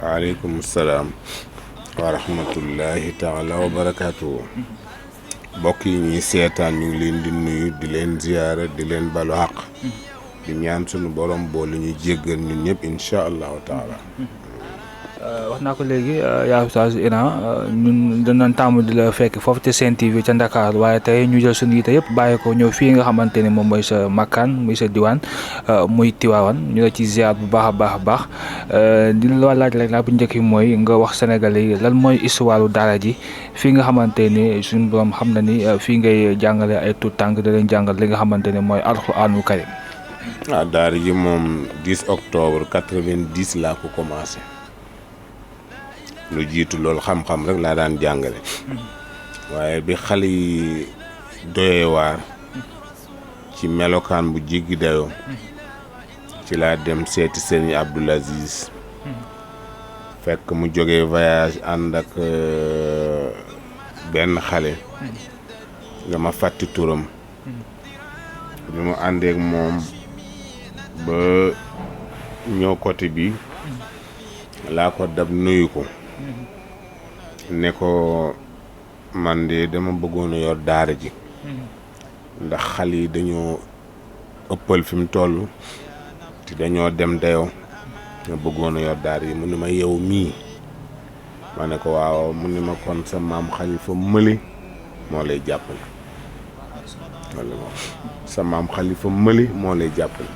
waaleykum salaam wa rahmatullahi taala wa barakaatu. mbokk yi ñuy seetaan ñu ngi leen di nuyu di leen ziyaara di leen balu xaq di ñaan sunu borom boole ñu jéggal ñun ñëpp incha allahu taala. wax naa ko léegi yaa Oustaz Iran ñun danañ tàmm di la fekk foofu ca Sen TV ca Dakar waaye tey ñu jël suñu yite yëpp bàyyi ko ñëw fii nga xamante ne moom mooy sa makkaan muy sa diwaan muy Tiwaawan ñu la ci ziar bu baax a baax di la laaj rek laa bu njëkk mooy nga wax Sénégalais yi lan mooy histoire daara ji fii nga xamante ni suñu borom xam na ni fii ngay jàngale ay tuut tànk da leen jàngal li nga xamante ne mooy alxuraanul karim. waaw daara ji moom 10 octobre 90 laa ko commencé. lu jiitu loolu xam-xam rek laa daan jàngale waaye bi xale yi doyee waar ci melokaan bu jéggi dayoo ci laa dem seeti Serigne Abdoul Aziz fekk mu jógee voyage ànd ak benn xale dama fàtti turam bi mu àndeek moom ba ñëw côté bi laa ko dab nuyu ko ne ko man de dama bëggoon a yor daara ji ndax xale yi dañoo ëppal fi mu toll te dañoo dem dayoo nga bëggoon a yor daara ji mu ne ma yow mii ma ne ko waaw mu ne ma kon sa maam Xalifa Mëli moo lay jàppale sa maam Xalifa Mëli moo lay jàppale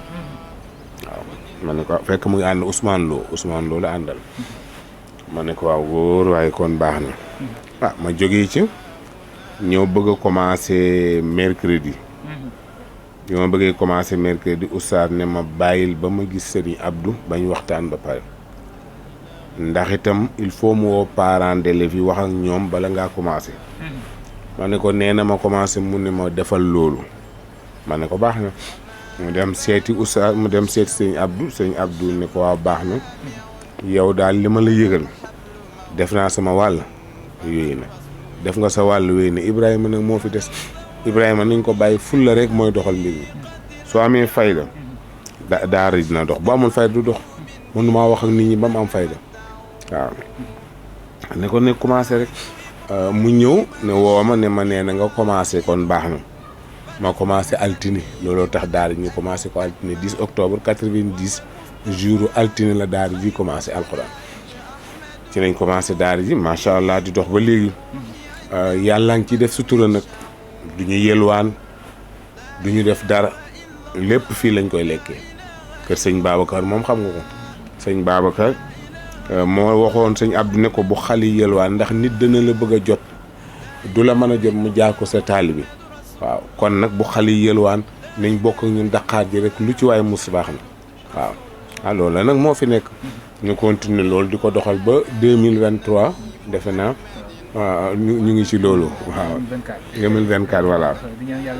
waaw ma ne ko fekk mu ngi ànd Ousmane Lo la àndal ma ne ko waaw góor waaye kon baax na ma jógee ci ñëw bëgg a commencé mercredi bi ma bëggee commencé mercredi oustaz ne ma bàyyil ba ma gis Serigne Abdou bañ waxtaan ba pare ndax itam il faut mu woo parents d'élèves yi wax ak ñoom bala ngaa commencé ma ne ko nee na ma commencé mu ne ma defal loolu ma ne ko baax na mu dem seeti oustaz mu dem seeti Serigne Abdou ne ko waaw baax na yow daal li ma la yëgal def naa sama wàll yooyu na def nga sa wàll yooyu ne Ibrahima nag moo fi des Ibrahima nañ ko bàyyi fulla rek mooy doxal mbir mi soo amee fayda daara dina dox bu amul fayda du dox mënumaa wax ak nit ñi ba mu am fayda waaw ne ko ne commencé rek mu ñëw ne woo ma ne ma nee na nga commencé kon baax na ma commencé altine looloo tax daara ñu commencé ko altine 10 octobre 90 jour altine la daara ji commencé alxuraan ci lañ commencé daara ji macha allah di dox ba léegi yàlla ngi ciy def sutura nag du ñu yelwaan du ñu def dara lépp fii lañ koy lekkee kër sëñ Babacar moom xam nga ko sëñ Babacar moo waxoon sëñ Abdou ne ko bu xali yelwaan ndax nit dana la bëgg a jot du la mën a jot mu jaar ko sa taalibe bi waaw kon nag bu xali yelwaan nañ bokk ak ñun daqaar ji rek lu ci waay mus baax na waaw loolu la nag moo fi nekk ñu continuer loolu di ko doxal ba 2023 defe naa ñu ngi ci loolu waaw 2024 voilà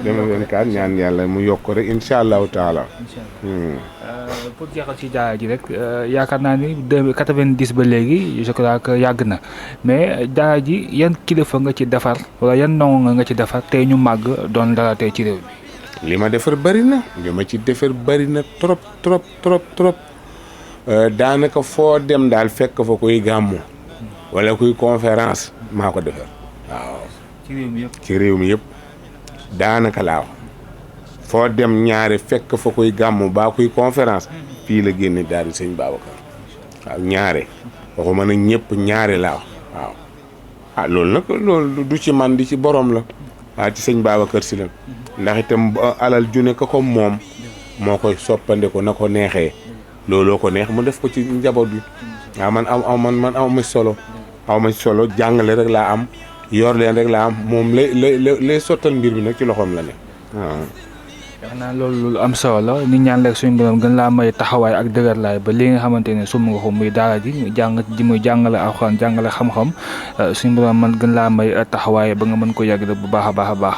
2024 ñaan yàlla mu yokk rek incha allahu taala. pour jeexal ci daara ji rek yaakaar naa ni 90 ba léegi je crois que yàgg na mais daara ji yan kilifa nga ci defar wala yan ndongo nga ci defar tey ñu màgg doon dara tey ci réew mi. li ma defar bëri na li ma ci defar bëri na trop daanaka foo dem daal fekk fa kuy gàmmu wala kuy conférence maa ko defar waaw. ci réew mi yëpp daanaka laa wax foo dem ñaari fekk fa kuy gàmmu baa kuy conférence fii la génne daal di sëñ Babacar waaw ñaare waxuma nag ñëpp ñaare laa wax waaw loolu nag loolu du ci man di ci borom la waaw ci sëñ Babacar si la ndax itam alal ju ne ko moom moo koy soppandeko na ko neexee looloo ko neex mu def ko ci njaboot bi waaw man aw ma solo jàngale rek laa am yor leen rek laa am moom lay sottal mbir mi nag ci loxoom la ne waaw. yaakaar naa loolu am solo la nit ñaan rek suñu borom gën laa may taxawaay ak dëgër laay ba li nga xamante ne sum nga ko muy daara ji muy jàngale alxuraan jàngale xam-xam suñu borom man gën laa may taxawaay ba nga mën ko yàgg bu baax a baax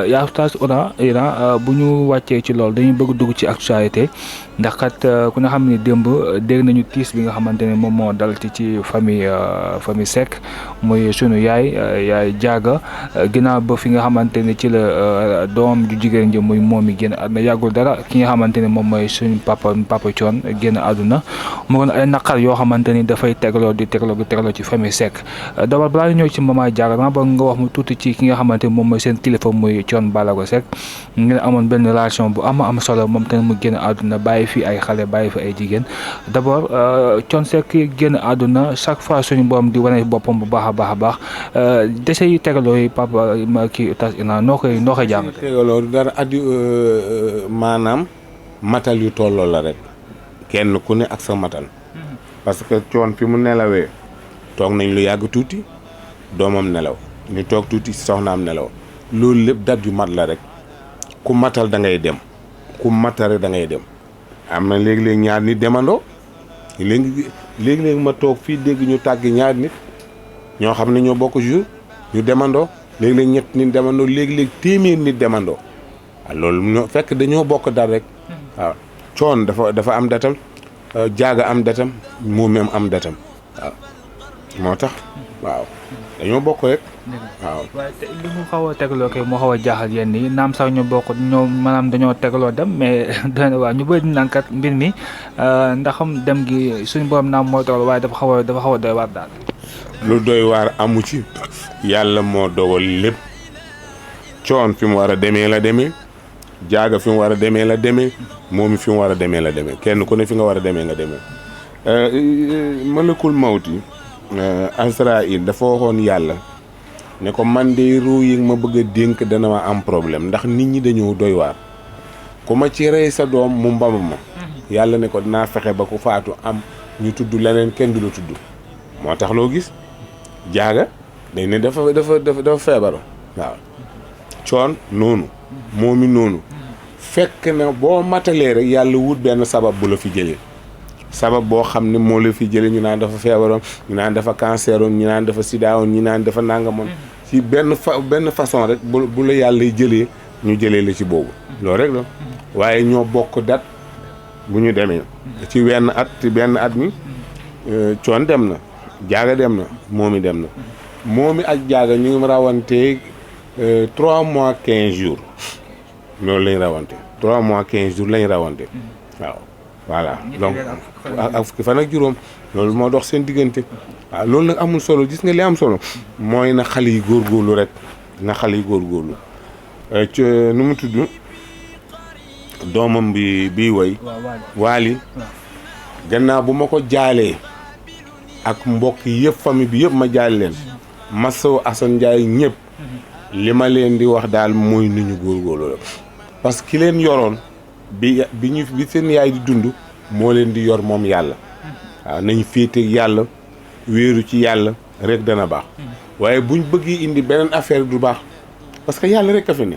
yaa Oustaz Iran bu ñu wàccee ci loolu dañuy bëgg dugg ci actualité ndax kat ku nga xam ne démb dégg nañu tiis bi nga xamante ne moom moo dal ci famille Seck muy sunu yaay Diaga ginnaaw ba fi nga xamante ne ci la doom ju jigéen ji muy moom mi génn àdduna yàggul dara ki nga xamante ne moom mooy suñu papa Thione génn àdduna mu doon ay naqar yoo xamante ni dafay tegaloo ci famille Seck d'abord balaa ñu ñëw ci maman Diaga dama bëgg nga wax mu tuuti ci ki nga xamante ni moom mooy seen kilifa muy Thione Ballago Seck ngeen amoon benn relation bu am solo moom tamit mu génn àdduna bàyyi fi ay xale bàyyi fi ay jigéen d'abord Thione Seck génn àdduna chaque fois suñu borom di wane boppam bu baax a baax décès yi tegaloo yi papa kii tas ina noo koy jàngate tegaloo dara addi maanaam matal yu tolloo la rek kenn ku ne ak sa matal parce que Thione fi mu nelawee toog nañ lu yàgg tuuti doomam nelaw ñu toog tuuti soxnaam nelaw loolu lépp dat yu mat la rek ku matal da ngay dem ku matare da ngay dem am na léegi-léegi ñaar nit demandoo léegi-léegi ma toog fii dégg ñu tàggi ñaar nit ñoo xam ne ñoo bokk jour ñu demandoo léegi-léegi ñett nit demandoo léegi-léegi téeméer nit demandoo waaw loolu ñoo fekk dañoo bokk dal rek waaw Thione dafa am datam Diaga am datam moom am datam waaw moo tax waaw dañoo bokk rek waaw. waaye te li mu xaw a tegaloo kay moo xaw a jaaxal yenn yi naam sax ñu bokk ñoo maanaam dañoo tegaloo dem mais doy waa ñu bëri di naan kat mbir mi ndaxam dem gi suñu borom naam moo tegaloo waaye dafa xaw a doy waar daal. lu doy waar amu ci yàlla moo dogal lépp Thione fi mu war a demee la demee Diaga fi mu war a demee la demee moom fi mu war a demee la demee kenn ku ne fi nga war a demee nga demee malakul mawti Israël dafa waxoon yàlla ne ko man de ruu yi ma bëgg a dénk dana ma am problème ndax nit ñi dañoo doy waar ku ma ci rey sa doom mu mbama ma yàlla ne ko dinaa fexe ba ku faatu am ñu tudd leneen kenn du la tudd moo tax loo gis Diaga dañ ne dafa feebaru waaw Thione noonu moomi noonu fekk na boo matalee rek yàlla wut benn sabab bu la fi jëlee sabab boo xam ne moo la fi jëlee ñu naan dafa feebaroon ñu naan dafa canceroon ñu naan dafa sidaawoon ñu naan dafa nangamoon ci benn façon rek bu la yàlla jëlee ñu jëlee la ci boobu loolu rek la waaye ñoo bokk dat bu ñu demee ci benn at mi Thione dem na Diaga dem na moomi dem na moomi ak Diaga ñu ngi rawante 3 mois 15 jours loolu lañ rawante 3 mois 15 jours lañ rawante waaw voilà donc ak fukki fan ak juróom loolu moo dox seen diggante waaw loolu nag amul solo gis nga li am solo mooy na xale yi góorgóorlu rek na xale yi góorgóorlu nu mu tudd doomam bi woy Wally gannaaw bu ma ko jaalee ak mbokk yëpp famille bi yëpp ma jaale leen Massaw Assane Ndiaye ñëpp li ma leen di wax daal mooy ni ñu góorgóorlu rek parce que ki leen yoroon bi seen yaay di dund moo leen di yor moom yàlla waaw nañ féete yàlla wéeru ci yàlla rek dana baax waaye buñ bëggee indi beneen affaire du baax parce que yàlla rek a fi ne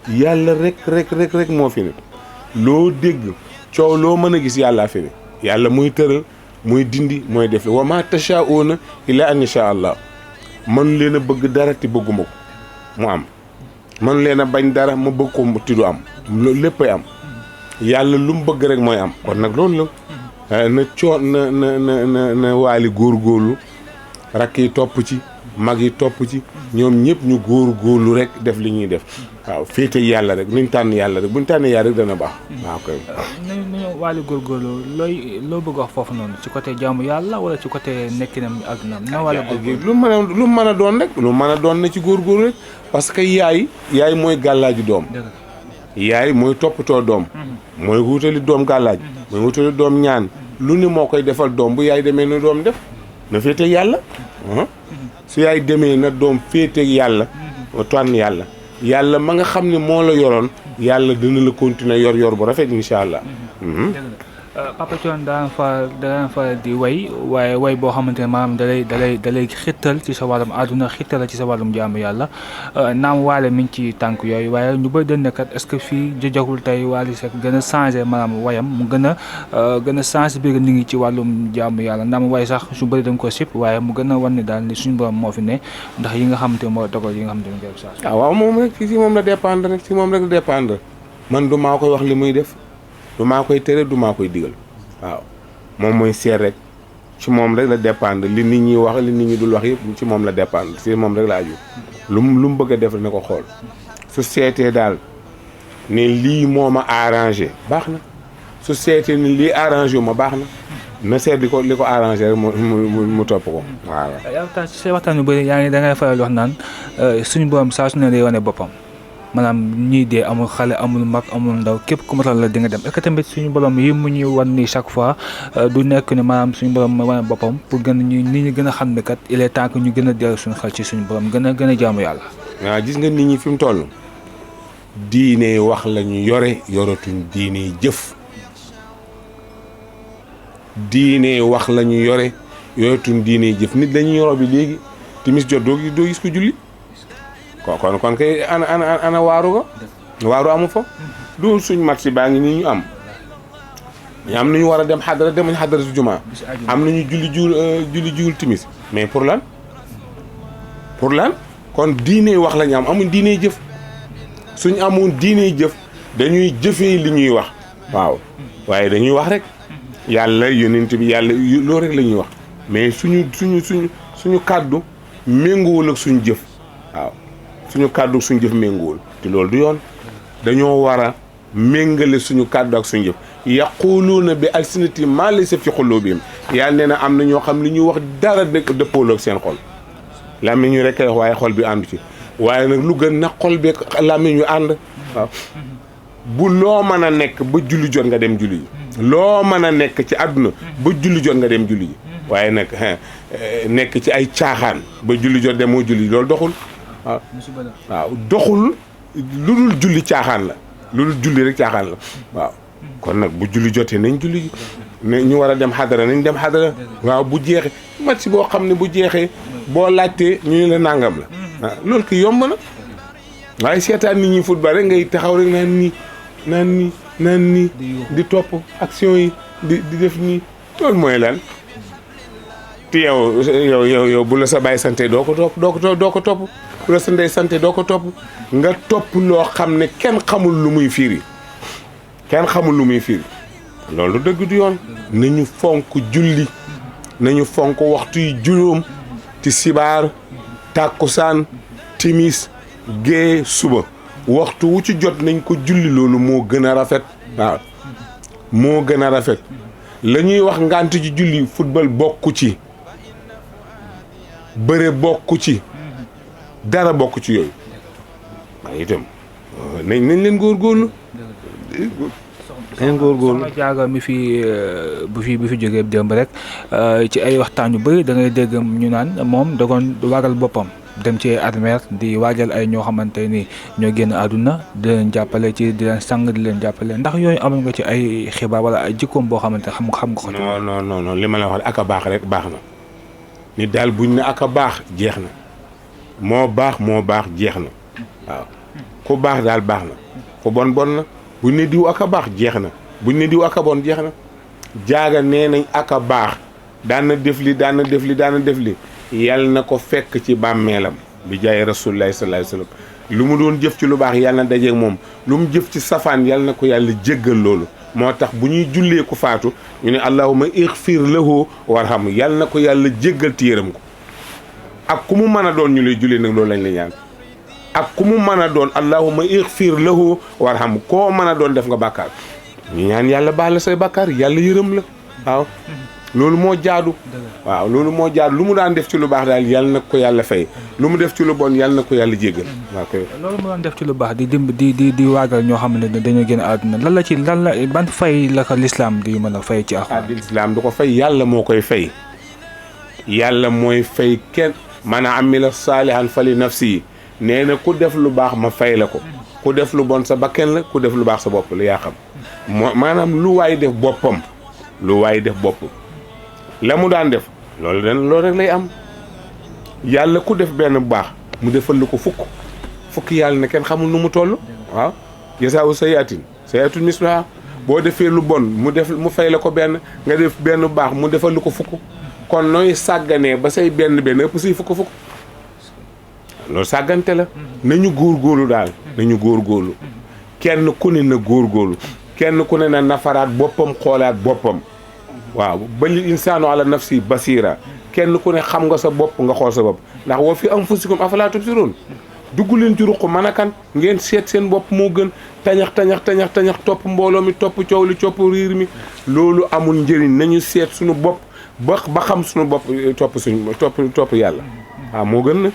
yàlla rek moo fi ne loo dégg coow loo mën a gis yàlla fi ne yàlla muy tëral muy dindi mooy def wa ma tashaa'uuna illa an yasha Allah man leen a bëgg dara te bëgguma ko mu am man leen a bañ dara ma bëgg ko ti du am loolu léppay am yàlla lu mu bëgg rek mooy am kon nag loolu la na Thione na Wally góorgóorlu rakk yi topp ci mag yi topp ci ñoom ñëpp ñu góorgóorlu rek def li ñuy def waaw féete yàlla rek nuñ tànn yàlla rek buñ tànnee yàlla rek dana baax waaw kay nañu Wally góorgóorlu loo bëgg wax foofu noonu ci côté jaamu yàlla wala ci côté nekkinam addunaam na wala lu mën a doon rek lu mën a doon na ci góorgóorlu rek parce que yaay mooy gàllaaju doom yaay mooy toppatoo doom mooy wutali doom gàllaaj mooy wutali doom ñaan lu ni moo koy defal doom bu yaay demee na doom def na féeteeg yàlla su yaay demee na doom féeteeg yàlla tànn yàlla ma nga xam ne moo la yoroon yàlla dina la continuer yor bu rafet incha allah. Papa Thione daan fa di waaye way boo xamante ne maanaam dalay xittal ci sa wàllum àdduna xittal ci sa wàllum jaamu yàlla naam Wally mi ngi ci tànk yooyu waaye ñu bëri dañ ne kat est-ce que fii jojagul tey Wally Seck gën a changé maanaam wayam mu gën a changé biir nit ñi ci wàllum jaamu yàlla naam way sax su bëri dañ ko sip waaye mu gën a wan ne daal ni suñu borom moo fi ne ndax yi nga xamante moo dogal yi nga xamante ne ngay saa. waaw moom rek ci moom la dépendre rek ci moom rek la dépendre man du maa koy wax li muy def. du maa koy tere du maa koy digal waaw moom mooy seet rek ci moom rek la dépendre li nit ñi wax li nit ñi dul wax yëpp ci moom la dépendre ci moom rek la aju lu mu bëgg a def na ko xool su seetee daal ne lii moo ma arrangé baax na su seetee ni lii arrangé wu ma baax na seet li ko arrangé rek mu topp ko waaw. yow ci say waxtaan yu bëri yaa ngi da ngay faral wax naan suñu borom saa su ne day wane boppam maanaam ñii dee amul xale amul mag amul ndaw képp ku matal la di nga dem est-ce que tamit suñu borom yi mu ñuy wan ni chaque fois du nekk ne maanaam suñu borom ma wane boppam pour gën nit ñi gën a xam ne kat il est temps que ñu gën a dellu suñu xel ci suñu borom gën a jaamu yàlla. waaw gis nga nit ñi fi mu toll diine wax la ñu yoratuñ diine jëf. diine wax la ñu yoratuñ diine jëf nit dañuy yoro bi léegi timis jot doo gis ko julli kon kay ana waaru amu fa du suñ mat si baa ngi nii ñu am nañu war a dem xadara demañ xadara si jumaa am nañu julli juul timis mais pour lan kon diine wax la ñu amuñ diine jëf suñ amoon diine jëf dañuy jëfee li ñuy wax waaw waaye dañuy wax rek yàlla yonent bi yàlla loolu rek la ñuy wax mais suñu kàddu méngoowul ak suñu jëf waaw suñu kàddu ak suñu jëf méngoowul te loolu du yoon dañoo war a méngale suñu kàddu ak suñu jëf yaquluuna bi alsinatihim maa laysa fi quluubihim yàlla nee na am na ñoo xam li ñuy wax dara dëppool ak seen xol làmmiñ ñu rek ay wax waaye xol bi àndu ci waaye nag lu gën na xol bi làmmiñ ñu ànd waaw bu loo mën a nekk ba julli jot nga dem julli ji loo mën a nekk ci àdduna ba julli jot nga dem julli ji waaye nag nekk ci ay caaxaan ba julli jot demoo julli loolu doxul waaw doxul lu dul julli caaxaan la lu dul julli rek caaxaan la waaw kon nag bu julli jotee nañ julli ji ne ñu war a dem xadara nañ dem xadara waaw bu jeexee match boo xam ne bu jeexee boo laajtee ñu ne la nangam la waaw loolu ki yomb na waaye seetaan nit ñi football rek ngay taxaw rek naan nii di topp action yi di def nii loolu mooy lan te yow bu la sa baay sante doo ko topp bu la sa ndey sante doo ko topp nga topp loo xam ne kenn xamul lu muy firi loolu dëgg du yoon nañu fonk julli nañu fonk waxtu yi juróom ci sibaar tàkkusaan timis gée suba waxtu wu ci jot nañ ko julli loolu moo gën a rafet waaw moo gën a rafet la ñuy wax ngant ci julli football bokku ci bëre bokku ci dara bokku ci yooyu waaye itam nañ leen góorgóorlu soxna Diaga mi bu fi jógee démb rek ci ay waxtaan yu bëri da ngay dégg ñu naan moom da doon waral boppam dem ci armeer di waajal ay ñoo xamante ni ñoo génn àdduna di leen jàppale ci di leen sang di leen jàppale ndax yooyu amoon nga ci ay xibaar wala ay jikkoom boo xamante xam nga ko. non li ma la wax ak a baax rek baax na ni daal buñ ne ak a baax jeex na moo baax jeex na waaw ku baax daal baax na ku bon na buñ ne diw ak a baax jeex na buñ ne diw ak a bon jeex na Diaga nee nañ ak a baax daan na def li yàlla na ko fekk ci bàmmeelam bi jaay rasulullahi sallallahu alayhi wasallam lu mu doon jëf ci lu baax yàlla na dajeeg moom lu mu jëf ci safaan yàlla na ko yàlla jéggal loolu moo tax bu ñuy jullee ku faatu ñu ne allahumma ighfir lahu warham yàlla na ko yàlla jéggal ti yërëm ko ak ku mu mën a doon ñu lay jullee nag loolu lañ la ñaan ak ku mu mën a doon allahumma ighfir lahu warham koo mën a doon def nga bàkkaar ñu ñaan yàlla baal la say bàkkaar yàlla yërëm la waaw loolu moo jaadu waaw loolu moo jaadu lu mu daan def ci lu baax daal yàlla na ko yàlla fay lu mu def ci lu bon yàlla na ko yàlla jéggal waaw kay loolu mu daan def ci lu baax di waagal ñoo xam ne dañoo génn àdduna lan la ban fay la ko lislaam di mën a fay ci lislaam du ko fay yàlla moo koy fay yàlla mooy fay kenn man amila saalihan fali nafsi nee na ku def lu baax ma fay la ko ku def lu bon sa bakken la ku def lu baax sa bopp la yaa xam maanaam lu waay def boppam la mu daan def loolu rek lay am yàlla ku def benn bu baax mu defal lu ko fukk yàlla ne kenn xamul nu mu toll waaw jasaawu sayaatin mislaha boo defee lu bon mu fay la ko benn nga def benn bu baax mu defal lu ko fukk kon nooy sàgganee ba say benn ëpp say fukk loolu sàggante la nañu góorgóorlu daal nañu góorgóorlu kenn ku ne na góorgóorlu kenn ku ne na nafaraat boppam xoolaat boppam waaw balil insaanu ala nafsi basira kenn ku ne xam nga sa bopp nga xool sa bopp ndax wa fi anfusikum afalaa tubsiruun dugg leen ci ruq mën a kan ngeen seet seen bopp moo gën tañax topp mbooloo mi topp coow li topp riir mi loolu amul njëriñ nañu seet suñu bopp ba xam suñu bopp topp yàlla waaw moo gën na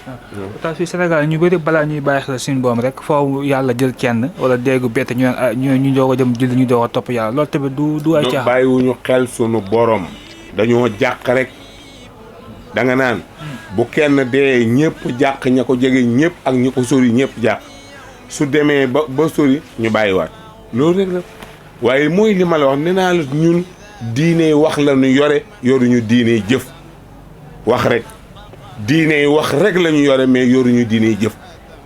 tax fi Sénégal ñu bëri balaa ñuy bàyyi xel suñu boom rek foofu yàlla jël kenn wala déggu bett ñu doog a dem julli ñu doog a topp yàlla loolu tamit du ay caaxaan bàyyiwuñu xel suñu borom dañoo jàq rek da nga naan bu kenn dee ñëpp jàq ña ko jege ñëpp ak ñi ko sori ñëpp jàq su demee ba sori ñu bàyyiwaat loolu rek la waaye mooy li ma la wax nee naa la ñun diine wax la ñu yoruñu diine jëf wax rek diine wax rek la ñu yore mais yoruñu diine jëf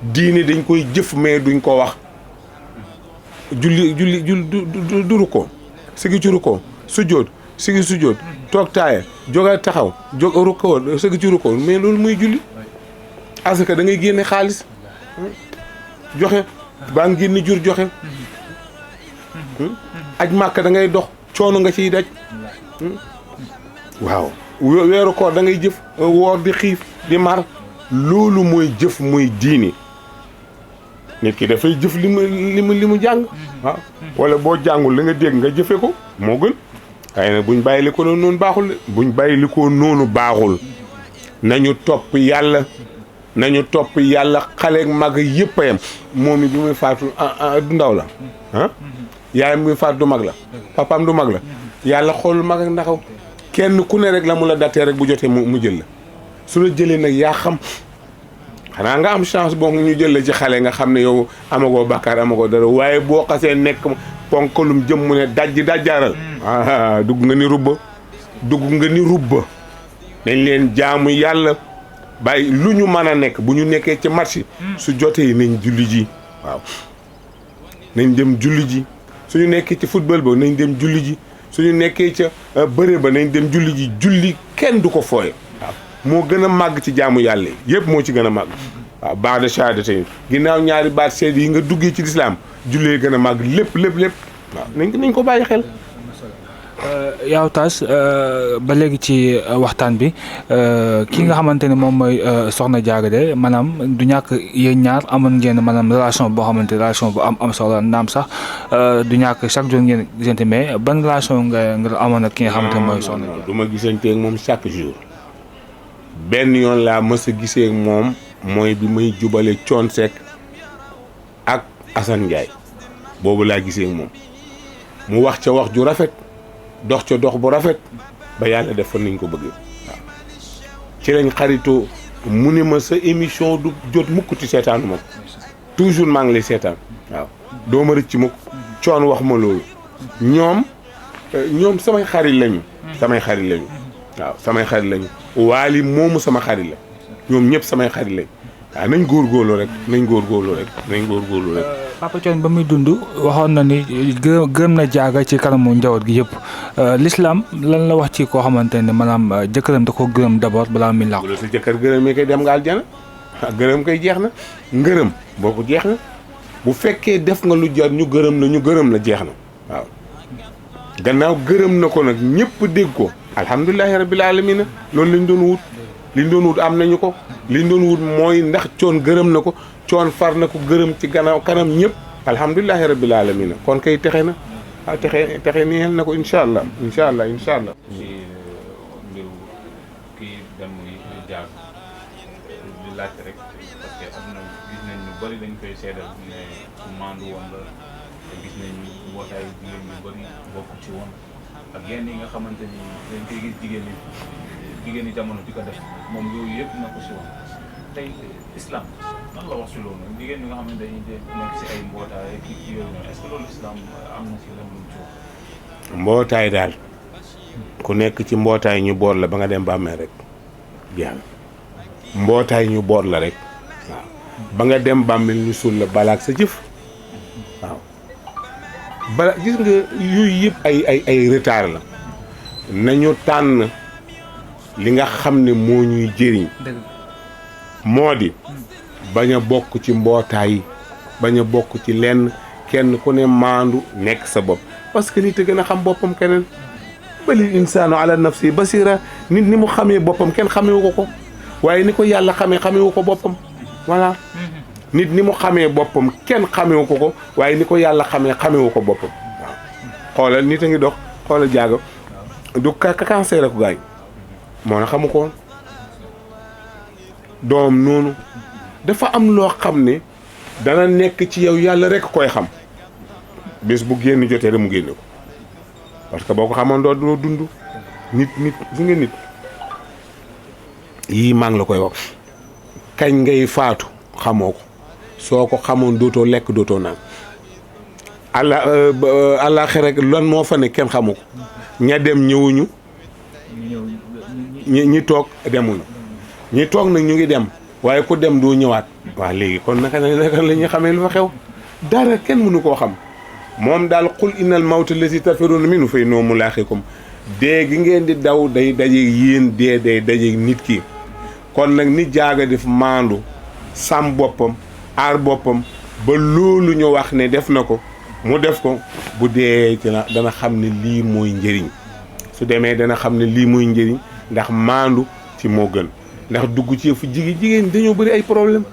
diine dañ koy jëf mais duñ ko wax julli duru ko sigi ci rukkoo sujjóot sigi sujjóot toog taaya jógal taxaw jóg rukkoo sigi ci rukkoo mais loolu muy julli asaka da ngay génne xaalis joxe baa ngi génne jur joxe aj màkk da ngay dox coono nga ciy daj waaw weeru koor da ngay jëf woor di xiif di mar loolu mooy jëf mooy diini nit ki dafay jëf li mu jàng waaw wala boo jàngul la nga dégg nga jëfe ko moo gën waaye nag buñ bàyyi li ko noonu baaxul buñ bàyyi li ko noonu baaxul nañu topp yàlla xale ak mag yëpp a yem moom it bi muy faatu du ndaw la yaayam muy faatu du mag la papaam du mag la yàlla xoolul mag ak ndaxaw kenn ku ne rek la mu la dattee rek bu jotee mu jël la su la jëlee nag yaa xam xanaa nga am chance boo ñu jël la ci xale nga xam ne yow amagoo bàkkaar amagoo dara waaye boo xasee nekk ponkalum jëm mu ne dajjaaral dugg nga ni rubba dañ leen jaamu yàlla bàyyi lu ñu mën a nekk bu ñu nekkee ci marché su jotee nañ julli ji waaw nañ dem julli ji suñu nekkee ci football ba nañ dem julli ji suñu nekkee ca bëre ba nañ dem julli ji julli kenn du ko fooye waaw moo gën a màgg ci jaamu yàlla yëpp moo ci gën a màgg waaw baax de shahadatayn ginnaaw ñaari baat seede yi nga duggee ci lislaam jullee gën a màgg lépp waaw nañ ko bàyyi xel yaa Oustaz ba léegi ci waxtaan bi ki nga xamante ne moom mooy soxna Diaga de maanaam du ñàkk yéen ñaar amoon ngeen maanaam relation boo xamante relation bu am solo naam sax du ñàkk chaque jour ngeen gisante mais ban relation nga amoon ak ki nga xamante ne mooy soxna Diaga. du ma gisante ak moom chaque jour benn yoon laa mës a gisee ak moom mooy bi may jubale Thione Seck ak Assane Ndiaye boobu laa gisee ak moom mu wax ca wax ju rafet. dox ca dox bu rafet ba yàlla def fa nañ ko bëggee waaw ci lañ xaritoo mu ne ma sa émission du jot mukk ti seetaanu ma ko toujours maa ngi lay seetaan waaw doo ma rëcc mukk Thione wax ma loolu ñoom samay xarit lañu waaw samay xarit lañu Wally moomu sama xarit la ñoom ñëpp samay xarit lañu waaw nañ góorgóorlu rek Papa Thione ba muy dund waxoon na ni gërëm na Diaga ci kanamu njaboot gi yëpp l'islam lan la wax ci koo xamante ne maanaam jëkkëram da ko gërëm d'abord balaa muy làqu. bu la sa jëkkër gërëmee koy dem nga aljana gërëm koy jeex na ngërëm boo ko jeex na bu fekkee def nga lu jar ñu gërëm la jeex na waaw gannaaw gërëm na ko nag ñëpp dégg ko alhamdulilahi rabbil alamina loolu liñ doon wut am nañu ko liñ doon wut mooy ndax Thione gërëm na ko Thione far na ko gërëm ci gannaaw kanam ñëpp alhamdulilahi rabbil alamina kon kay texe na texe niel na ko incha allah ci mbiru kii dem muy Diaga di laajte rek parce que am na gis nañ ñu bëri dañ koy seedal ne ku maandu woon la te gis nañ mbootaayu jigéen ñu bëri bokk ci woon ak yenn yi nga xamante ni dañ koy gis jigéen ñi jamono di ko def moom yooyu yëpp na ko si woon tey islam nan la wax si loolu jigéen ñi nga xam ne dañuy nekk si ay mbootaay ki yooyu noonu est-ce que loolu islam am na si lan lu ci wax. mbootaay daal ku nekk ci mbootaay ñu boot la ba nga dem bàmmeel rek jeex na mbootaay ñu boot la rek waaw ba nga dem bàmmeel ñu suul la balaak sa jëf waaw bala gis nga yooyu yëpp ay retard la nañu tànn li nga xam ne moo ñuy jëriñ moo di bañ a bokk ci mbootaay bañ a bokk ci lenn kenn ku ne maandu nekk sa bopp parce que nit a gën a xam boppam keneen balil insaanu ala nafsi basira nit ni mu xamee boppam kenn xamewu ko ko waaye ni ko yàlla xamewu ko boppam voilà nit ni mu xamee boppam kenn xamewu ko waaye ni ko yàlla xamewu ko boppam waaw xoolal nit a ngi dox xoolal jaaga du cancer ko gaañ moo na xamu ko woon doom noonu dafa am loo xam ne dana nekk ci yow yàlla rek koy xam bés bu génn jotee rek mu génne ko parce que boo ko xamoon doo dund nit fu ngeen nit yii maa ngi la koy wax kañ ngay faatu xamoo ko soo ko xamoon dootoo lekk dootoo naan àllaaxira rek lan moo fa ne kenn xamu ko ña dem ñëwuñu ñi toog demuñu ñi toog nag ñu ngi dem waaye ku dem doo ñëwaat waaw léegi kon naka la ñuy xamee lu fa xew dara kenn mënu koo xam moom daal qul innal mawta lazi tafirruuna minhu fa innahu mulaaqiikum dee gi ngeen di daw day dajeeg yéen dee day dajeeg nit ki kon nag ni jaaga def maandu sàmm boppam aar boppam ba loolu ñu wax ne def na ko mu def ko bu dee ci la dana xam ne lii mooy njëriñ su demee dana xam ne lii mooy njëriñ ndax maandu ci moo gën ndax dugg ci fu jigéen dañoo bëri ay problème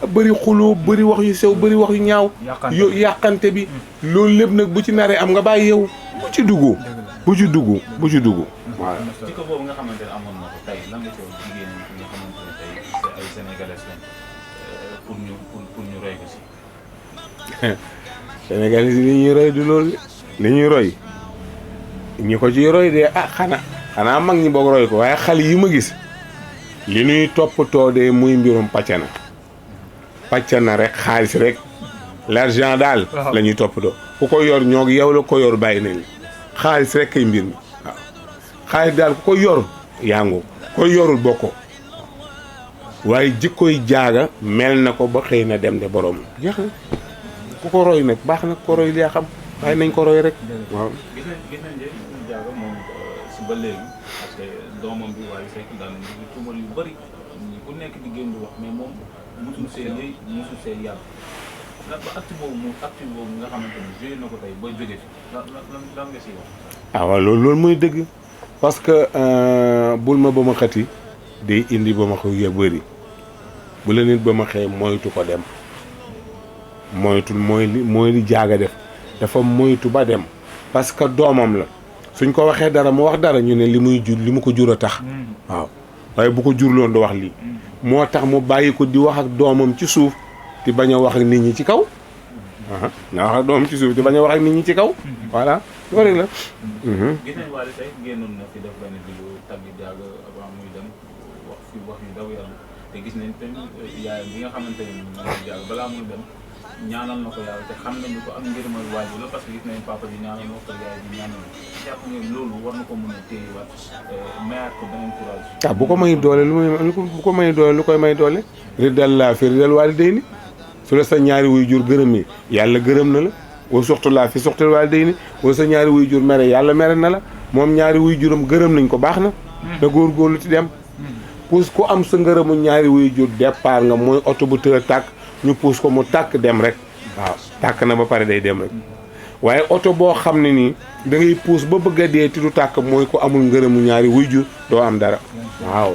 bëri xuloo bëri wax yu sew bëri wax yu ñaaw yàqante bi loolu lépp nag bu ci naree am nga bàyyi yow bu ci dugg waaw ci ko boobu nga xamante ne amoon na ko tey lan nga ci wax jigéen ñi nga xamante ne tey ay sénégalais lañ pour ñu roy ko si sénégalais yi li ñuy roy du loolu li ñuy roy ñi ko ciy roy de xanaa mag ñi boog roy ko waaye xale yi ma gis li ñuy toppatoo de muy mbirum pàccana rek xaalis rek l'argent daal la ñuy toppatoo ku ko yor ñoo yow la ko yor bàyyi nañ xaalis rek kay mbir mi waaw xaalis daal ku ko yor yaa ngu ko yorul bokkoo waaye jikkoy jaaga mel na ko ba xëy na dem de borom jeex na ku ko roy nag baax na ku ko roy li xam waaye nañ ko roy rek waaw gis nañ jaaga moom si ba léegi parce que doomam bi Wally Seck daan nañu tuumal yu bëri ku nekk di génn di wax mais moom musul see yëy musul see yàgg ndax ba acte boobu nga xamante ni joué na ko tey ba jóge fi lan nga siy wax. waaw loolu mooy dëgg parce que bul ma ba ma xati day indi ba ma xaw ya bëri bu la nit ba ma xëy moytu ko dem moytu mooy li jaaga def dafa moytu ba dem parce que doomam la suñ ko waxee dara mu wax dara ñu ne li mu ko jur a tax waaw waaye bu ko jurloon du wax lii moo tax mu bàyyi ko di wax ak doomam ci suuf di bañ a wax ak nit ñi ci kaw na wax ak doomam ci suuf di bañ a wax ak nit ñi ci kaw voilà loolu rek la gis nañ Wally Seck génnoon na fi def benn vidéo tagg Diaga avant muy dem wax yu daw yaram te gis nañ tamit yaayam bi nga xamante ne moom Diaga balaa muy dem ñaanal na ko yàlla te xam nañu ko am ngërëmal waajur la parce que gis nañ papa bi ñaanal na ko yaay bi ñaanal na jàpp ngeen loolu war na ko mën a téyewaat mayaat ko beneen courage. bu ko may doole lu koy may doole ridal fi ridal waalidayni su la sa ñaari wuy jur gërëm yi yàlla gërëm na la wa suxtu laa fi suxtul waalidayni wala sa ñaari wuy jur mere yàlla mere na la moom ñaari wuy juram gërëm nañ ko baax na da góorgóorlu ci dem puus ku am sa ngërëmu ñaari wuy jur départ nga mooy oto bu tëë tàkk ñu puus ko mu tàkk dem rek waaw tàkk na ba pare day dem rek waaye oto boo xam ne nii da ngay puus ba bëgg a dee ti du tàkk mooy ko amul ngërëmu ñaari wuy jur doo am dara waaw